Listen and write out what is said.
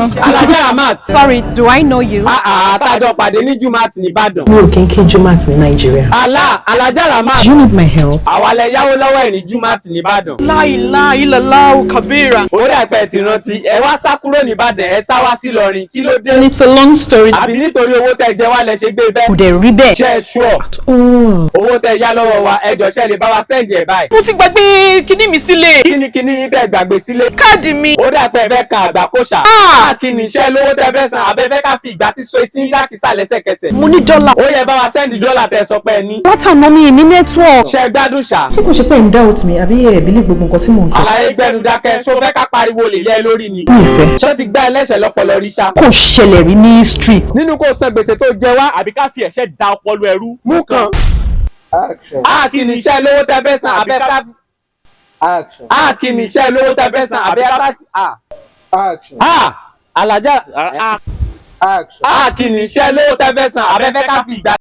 Alhaja Ramat. Sorry, do I know you? Àtàjọ pàdé ní Jumat nìbàdàn. Mi ò kí ń kí Jumat ní Nàìjíríà. Alá Alhaja Ramat. Do you need my help? Àwa lẹ yáwó lọ́wọ́ ẹ̀ ní Jumat nìbàdàn. La ilaha illallah kabira. Ó dà pé ẹ ti rántí, ẹ wá sá kúrò nìbàdàn, ẹ sá wá sí Ìlọrin, kí ló dé? It's a long story. Àbí nítorí owó tẹ jẹ wá lẹ ṣe gbé bẹ́ẹ̀? Kò dẹ̀ rí bẹ́ẹ̀. Ṣé ẹ ṣúọ̀? Oh. Owó tẹ yá lọ́wọ́ wa, ẹ jọ̀ọ́, ṣé lè bá wa send ẹ̀ báyìí? Mo ti gbàgbé kíní mi sílé. Kí ni kíní yín tẹ gbàgbé sílé? Káàdì mi. Ó dà pé ẹ fẹ́ ka àgbà kó ṣà. Ah! Kí ni iṣẹ́ lówó tẹ fẹ́ san abẹ́fẹ́ ká fi ìgbà tí so etí ńlá kìsà lẹ́sẹ̀kẹsẹ̀? Mo ní dọ́là. Ó yẹ bá wa send dọ́là tẹ sọ pé ẹ ní. Látàná mi ní network. Ṣé ẹ gbádùn ṣá? Ṣé kò ṣe pé ẹ̀ ń doubt mi àbí ẹ̀ believe gbogbo nǹkan tí mò ń sọ? Àlàyé, gbẹnu dákẹ́, ṣó fẹ́ ká pariwo lè lé ẹ lórí ni? Mi ì fẹ́. Ṣé ó ti gbá ẹlẹ́ṣẹ̀ lọ́pọlọ rí ṣá? Kò ṣẹlẹ̀ rí ní street. Nínú kó san gbèsè tó jẹ wá àbí ká fi ẹ̀ṣẹ̀ da ọpọlọ ẹrú. Mú kan. Action. A kì ní iṣẹ́ lówó tẹ fẹ́ san abẹ́ ká. Action. A kì ní iṣẹ́ lówó tẹ fẹ́ san abẹ́ ká. Action. A Alhaja. Action. A kì ní iṣẹ́ lówó tẹ fẹ́ san abẹ́ fẹ́ ká fi ìgbà.